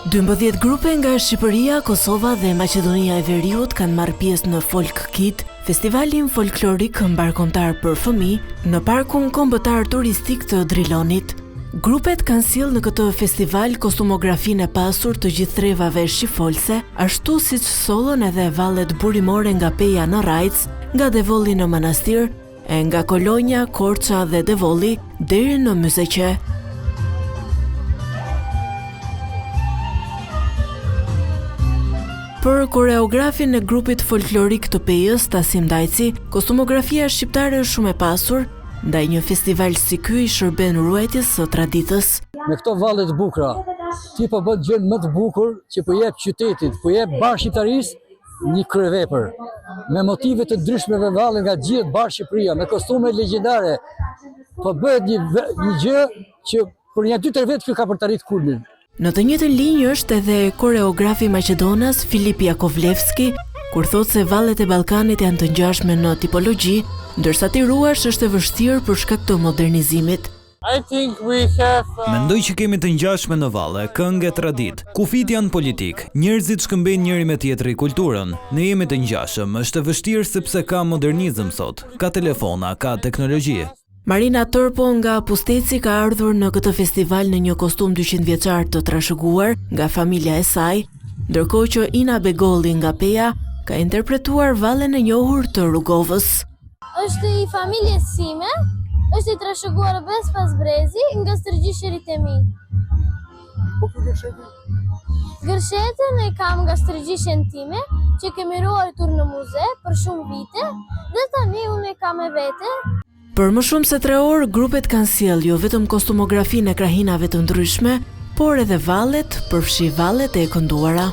12 grupe nga Shqipëria, Kosova dhe Maqedonia e Veriut kanë marrë pjesë në Folk Kid, festivalin folklorik mbarëkombëtar për fëmijë në Parkun Kombëtar Turistik të Drilonit. Grupet kanë sjellë në këtë festival kostumografinë e pasur të gjithë trevave shqipfolëse, ashtu siç sollën edhe vallet burimore nga Peja në Rrajcë, nga Devolli në Manastir, e nga Kolonja, Korça dhe Devolli deri në Myzeqe. Për koreografin e grupit folklorik të Pejës, Tasim Dajci, kostumografia shqiptare është shumë e pasur, ndaj një festival si ky i shërben ruajtjes së traditës. Me këto valle të bukura, ti po bën gjënë më të bukur që po jep qytetit, po jep mbarë shqiptarisë një kryevepër, me motive të ndryshme me valle nga gjithë mbarë Shqipëria, me kostume legjendare, po bëhet një, një gjë që për një 2-3 vjet kjo ka për të arritë kulmin. Në të njëjtën linjë është edhe koreografi maqedonas Filip Jakovlevski, kur thotë se vallet e Ballkanit janë të ngjashme në tipologji, ndërsa t'i ruash është e vështirë për shkak të modernizimit. Mendoj që kemi të ngjashme në valle, këngë e traditë. Kufijtë janë politikë. Njerëzit shkëmbejnë njëri me tjetri kulturën. Ne jemi të ngjashëm, është e vështirë sepse ka modernizëm sot. Ka telefona, ka teknologji. Marina Tërpo nga Pusteci ka ardhur në këtë festival në një kostum 200 vjeçar të trashëguar nga familja e saj, ndërkohë që Ina Begolli nga Peja ka interpretuar vallen e njohur të Rugovës. Është i familjes sime, është i trashëguar brez pas brezi nga stërgjyshërit e mi. Po për gërshetën? Gërshetën e kam nga stërgjyshen time, që kemi ruajtur në muze për shumë vite, dhe tani unë e kam me vete. Për më shumë se 3 orë, grupet kanë sjellë jo vetëm kostumografinë e krahinave të ndryshme, por edhe vallet, përfshi vallet e kënduara.